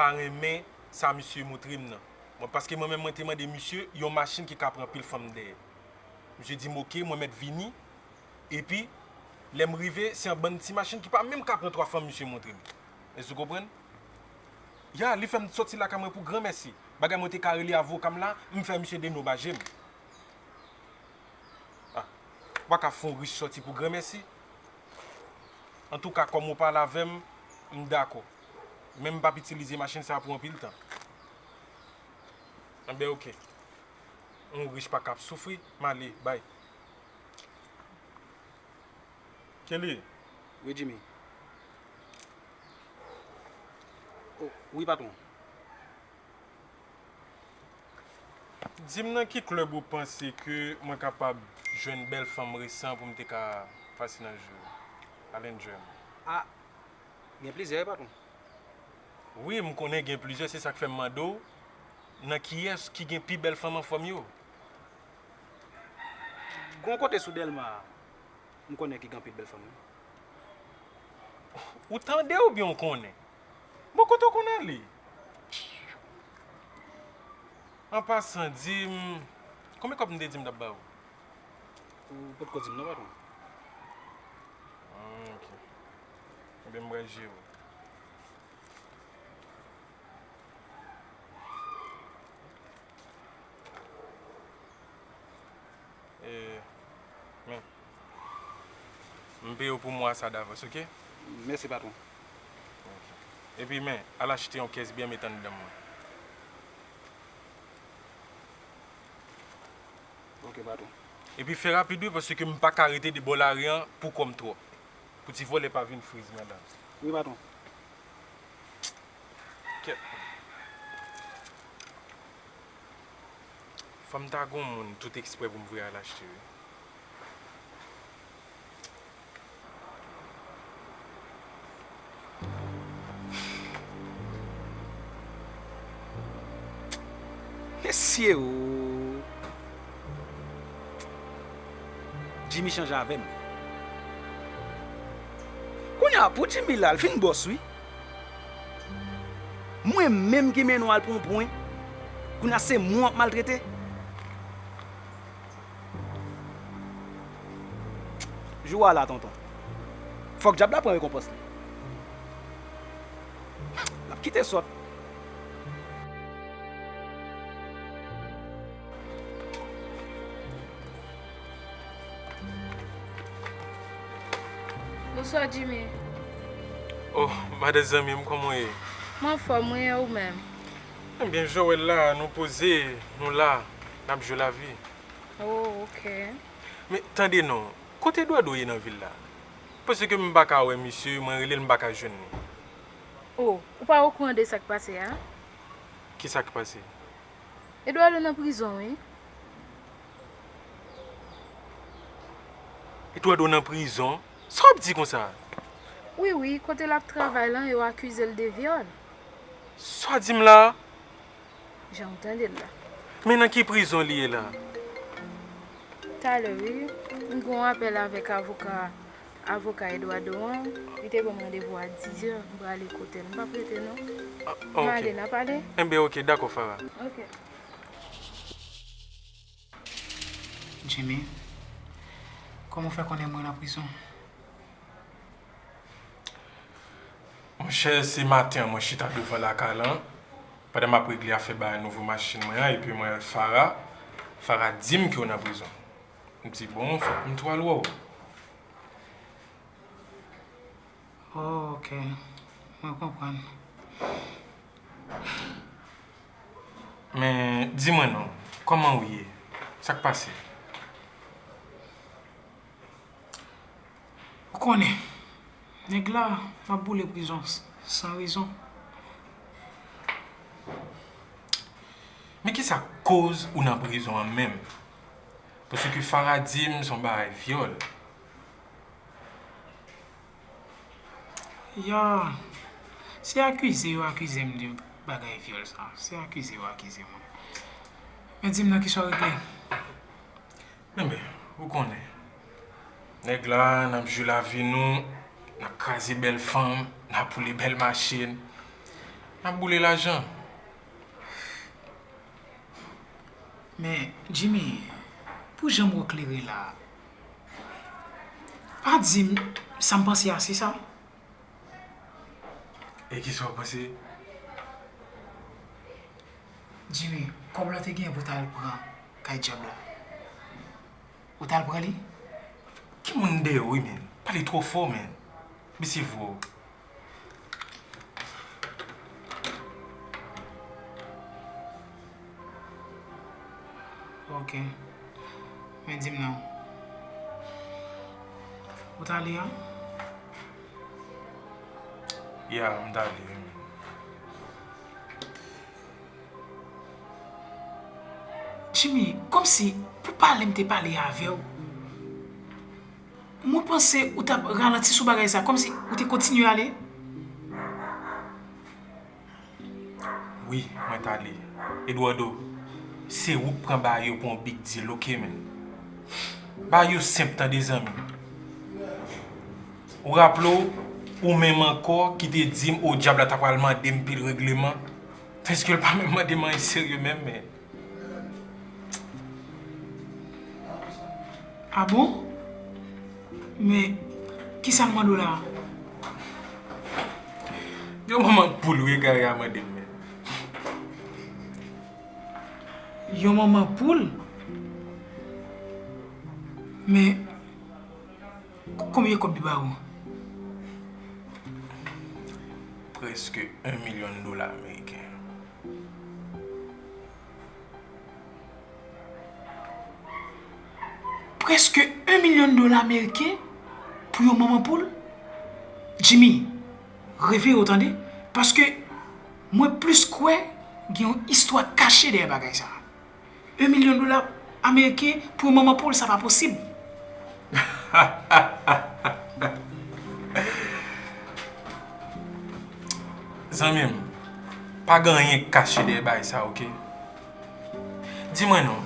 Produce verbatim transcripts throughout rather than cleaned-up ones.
pa renmen sa misye montre m nan. Mwen, paske mwen menm, mwen te mande misye yon machin ki ka pran pil fanm dèyè. Misye di m, "Oke, mwen mèt vini." Epi, lè m rive, se yon bann ti machin ki pa menm ka pran twa fanm misye montre m. Èske w konprann? Ya, li fè m sòti lakay mwen pou granmèsi. Bagay mwen te ka rele avoka m la, m fè misye denomaje m. Ah, ou pa ka fè yon rich sòti pou granmèsi. Antouka, kòm ou pale avè m, m dakò. Men m p ap itilize machin sa a pou anpil tan. Enben, oke. Yon rich pa ka ap soufri, m ale, bay. Kelly. Wi, Jimmy. Oh, wi, patwon. Di m nan ki klèb ou panse ke mwen kapab jwenn bèl fanm resan pou m te ka pase nan je yo? Al enjoy mwen. Ah, gen plizyè, wi, patwon. Wi, m konnen gen plizyè, se sa k fè m mande w, nan kiyès ki gen pi bèl fanm anfòm yo? Gon kote sou Dèlma, m konnen ki gen anpil bèl fanm, wi. Ou tande oubyen w konnen? Bon, kote w konn ale? An pasan, di m, konbyen kòb m te di m t ap ba w? Ou potko di m non, patwon. Ah, ok. Enben, m pral jere w. E, men, m peye w pou mwa sa davans, ok? Mèsi, patwon. Ok. Epi, men, al achte yon kès byè, met anndan mwen. Ok, patwon. Epi fè rapid wi, paske m pa ka rete de bò lari an pou kò m twòp. Pou ti vòlè pa vin friz mwen la. Wi, patwon. Kèt. Fò m ta gon moun tout eksprè pou m voye al achte wi. Mesye o! Jimmy chanje avè m. Kounye a, pou Jimmy la, l fin bòs wi. Mwen menm ki mennen w al pran yon pwen, kounye a se mwen w ap maltrete. Jou a la, tonton. Fòk dyab la pran rekonpans li. L ap kite sòt. Bonswa, Jimmy. Oh, madan zanmi m, kòman w ye? Mwen anfòm, wi, e ou menm? Ebyen, jan w wè l la, nou poze, nou la, n ap jwe lavi. Oh, ok. Men, tande non, kote Edouardo ye nan vil la? Paske m pa ka wè misye, mwen rele l, m pa ka jwenn li. Oh, ou pa okouran de sa k pase a? Ki sa k pase? Edouardo nan prizon, wi. Edouardo nan prizon? Sa w ap di konsa? Wi, wi, kote l ap travay lan, yo akize l de vyòl. Sa w di m la? Jan w tande l la. Men nan ki prizon li ye la? Talè, wi, m gen yon apèl avèk avoka, avoka Edouardo an. Li te ban m randevou a dizè, m prale kote l. M p ap rete non. Ah, m ale, n a pale. Enben, ok, dakò, Farah. Ok. Jimmy, kòman w fè konnen mwen nan prizon? Monchè, se maten an mwen chita devan lakay lan, pandan m ap regle afè bay nouvo machin mwen an, epi mwen wè Farah. Farah di m ke w nan prizon. M di, "Bon, fòk m tou al wè w." Oh, ok. Mwen konprann. Men, di mwen non, kòman w ye? Sa k pase? Ou konnen, nèg la, m ap boule prizon s-, san rezon. Men kisa k koz ou nan prizon an menm? Paske Farah di m se yon bagay vyòl. Ya, se akize yo akize m de bagay vyòl sa. Se akize yo akize mwen. Men di m nan kisa w regle? Enben, ou konnen. Nèg la, n ap jwi lavi nou, n ap kraze bèl fanm, n ap woule bèl machin. N ap boule lajan. Men, Jimmy, pou jan m wè w klere la, pa di m sa m panse a, se sa? E kisa w panse? Jimmy, kòb la w te gen pou w t al pran kay djab la, ou t al pran li? Gen moun dèyè w wi, men. Pale twò fò, men. Mesye vo. Ok. Men di m non. Ou t ale a? Ya, m t ale wi, men. Jimmy, kòmsi pou pale m te pale avè w. Mwen panse ou t ap ralanti sou bagay sa, kòmsi ou te kontinye ale. Wi, mwen t ale. Eduardo, se ou k pran bagay yo pou yon big deal, ok, men. Bagay yo senp, tande, zanmi. Ou raple w, ou menm ankò ki te di m, o, dyab la ta pral mande m pil regleman. Paske l pa menm mande m anyen serye menm, men. Ah bon? Men, kisa l mande w la a? Yon manman poul wi, egare a mande m, men. Yon manman poul? Men, konbyen kòb li ba ou? Prèske yon milyon dola ameriken. Prèske yon milyon dola ameriken pou yon manman poul? Jimmy, reveye w tande, paske mwen plis kwè gen yon istwa kache dèyè bagay sa a. Yon milyon dola ameriken pou yon manman poul, sa pa posib. Zanmi m, pa gen anyen k kache dèyè bagay sa, ok? Di mwen non,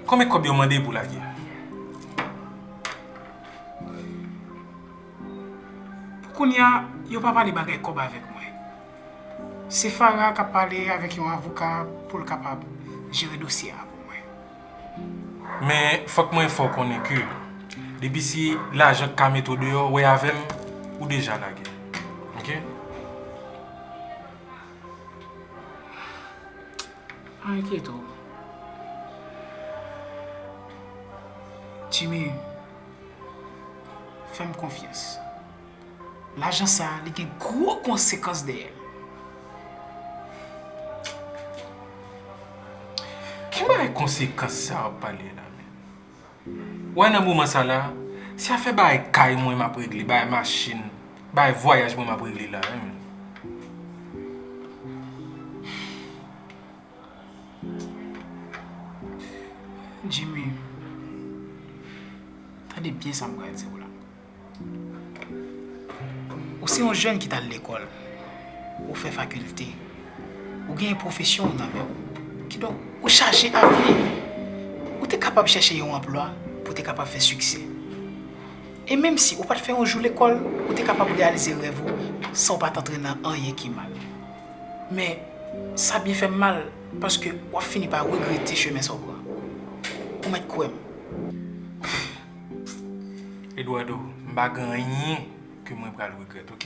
konbyen kòb yo mande pou lage? Pou kounye a, yo pa pale bagay kòb avèk mwen. Se Farah k ap pale avèk yon avoka pou l kapab jere dosye a pou mwen. Men, fòk mwen fè w konnen ke depi se lajan k ka mete w deyò, wè avè m, ou deja lage. Ok? Pa enkyete w. Jimmy, fè m konfyans. Lajan sa a, li gen gwo konsekans dèyè l. Ki bagay konsekans sa w ap pale la, men? Wè nan moman sa la, se afè bagay kay mwen m ap regle, bagay machin, bagay vwayaj mwen m ap regle la, wi, men. Jimmy, tande byen sa m pral di w la. Ou se yon jèn ki t al lekòl, ou fè fakilte, ou gen pwofesyon w nan men w. Kidonk, ou chaje avni. Ou te kapab chèche yon anplwa pou w te kapab fè siksè. E menm si ou pa t fè yon jou lekòl, ou te kapab reyalize rèv ou san w pa t antre nan anyen ki mal. Men, sa byen fè m mal, paske w ap fini pa regrete chemen sa w pran. Ou mèt kwè m. Eduardo, m pa gen anyen ke mwen pral regrèt, ok?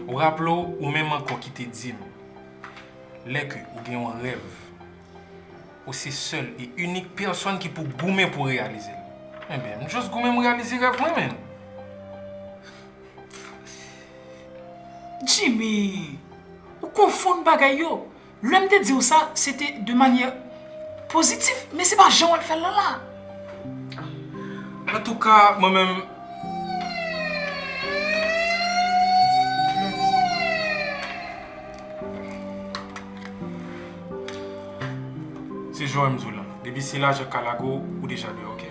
Ou raple w, ou menm ankò ki te di m, lè ke ou gen yon rèv, ou se sèl e inik pèsòn ki pou goumen pou reyalize l. Enben, m just goumen m reyalize rèv mwen, men. Jimmy, ou konfonn bagay yo. Lè m te di w sa, se te de manyè pozitif, men se pa jan w al fè l lan la. Antouka, mwen menm, se jan w wè m di w lan. Depi se lajan k ka lage w, ou deja deyò, ok?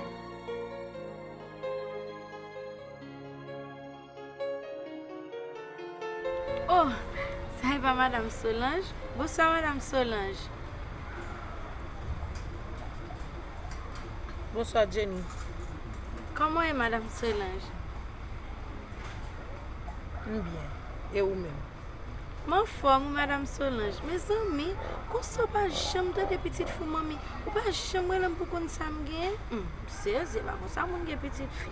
Oh, sa e pa Madam Solange? Bonswa, Madam Solange. Bonswa, Jenny. Kòman w ye, Madam Solange? M byen. E ou menm? M anfòm wi, Madanm Solange. Mezanmi, konsa w pa janm tande pitit fi w, manmi? Ou pa janm rele m pou konn sa m genyen? Hmm, m sezi, e pa konsa moun gen pitit fi.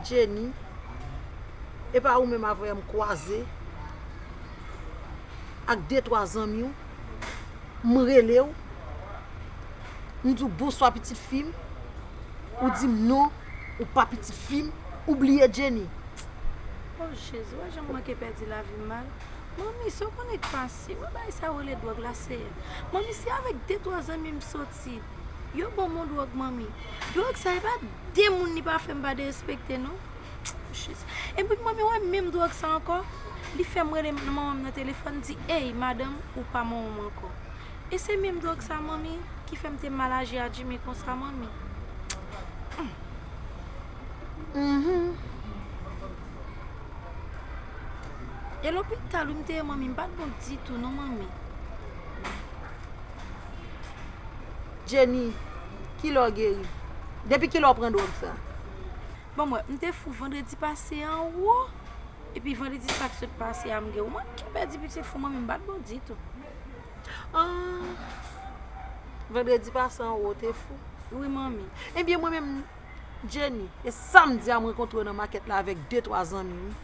Jenny, e pa ou menm avè m kwaze ak de twa zanmi w? M rele w, m di w bonswa pitit fi m, ou di m non, ou pa pitit fi m, ou bliye Jenny. O Jezi, w wè jan m manke pèdi lavi m mal? Manmi, sa w konnen k pase? Mwen bay sa yo rele dwòg la, Seyè. Manmi, se avèk de twa zanmi m soti. Yo ban m yon dwòg, manmi. Dwòg sa, e pa de moun li pa fè m pa derespekte, non. Jezi. Epi manmi wè menm dwòg sa ankò, li fè m rele manman m nan telefòn, di, ey, madanm, ou pa manman m ankò. E se menm dwòg sa, manmi, ki fè m te mal aji a Jimmy konsa, manmi. Mhm. E lopital wi m te ye, manmi, m pa t bon ditou, non, manmi. Jenny, kilè w geri? Depi kilè w pran dwòg sa? Bon, mwen, m te fou vandredi pase an wo. Epi vandredi sa k sot pase a, m gen, ou manke pèdi pitit fi w, manmi, m pa t bon ditou. Ah, vandredi pase an wo, w te fou? Wi, manmi. Ebyen, mwen menm, Jenny, e samdi a m rankontre w nan makèt la avèk de twa zanmi, wi.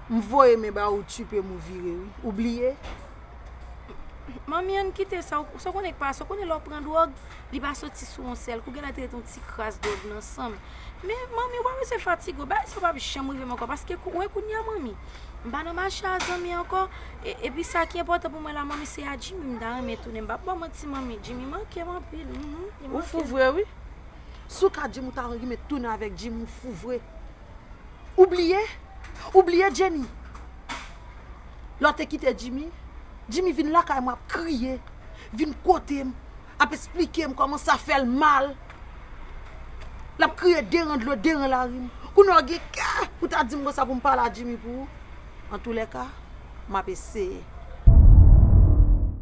M voye men ba ou, tchipe m, ou vire, wi. Ou bliye? Manmi, ann kite sa, ou sa w konnen k pase, ou konnen lè w pran dwòg, li pa soti sou yon sèl kou, genlè te ret yon ti kras dwòg nan san m. Men, manmi, ou pa bezwen fatige w, bagay sa yo p ap janm rive m ankò, paske kou, wè kounye a, manmi, m pa nan mache a zanmi ankò, e, epi sa ki enpòtan pou mwen la, manmi, se a Jimmy m ta renmen tounen, m p ap ba w manti, manmi, Jimmy manke m anpil, mhm, li manke m. Ou fou vre, wi. Si w ka di m ou ta renmen tounen avèk Jimmy, ou fou vre. Ou bliye? Ou bliye, Jenny? Lè w te kite Jimmy, Jimmy vin lakay mwen ap kriye, vin kote m, ap esplike m kòman sa fè l mal. L ap kriye deran dlo, deran larim. Kounye a w gen kè pou ta di m konsa pou m pale a Jimmy pou ou? Antoulèka, m ap eseye.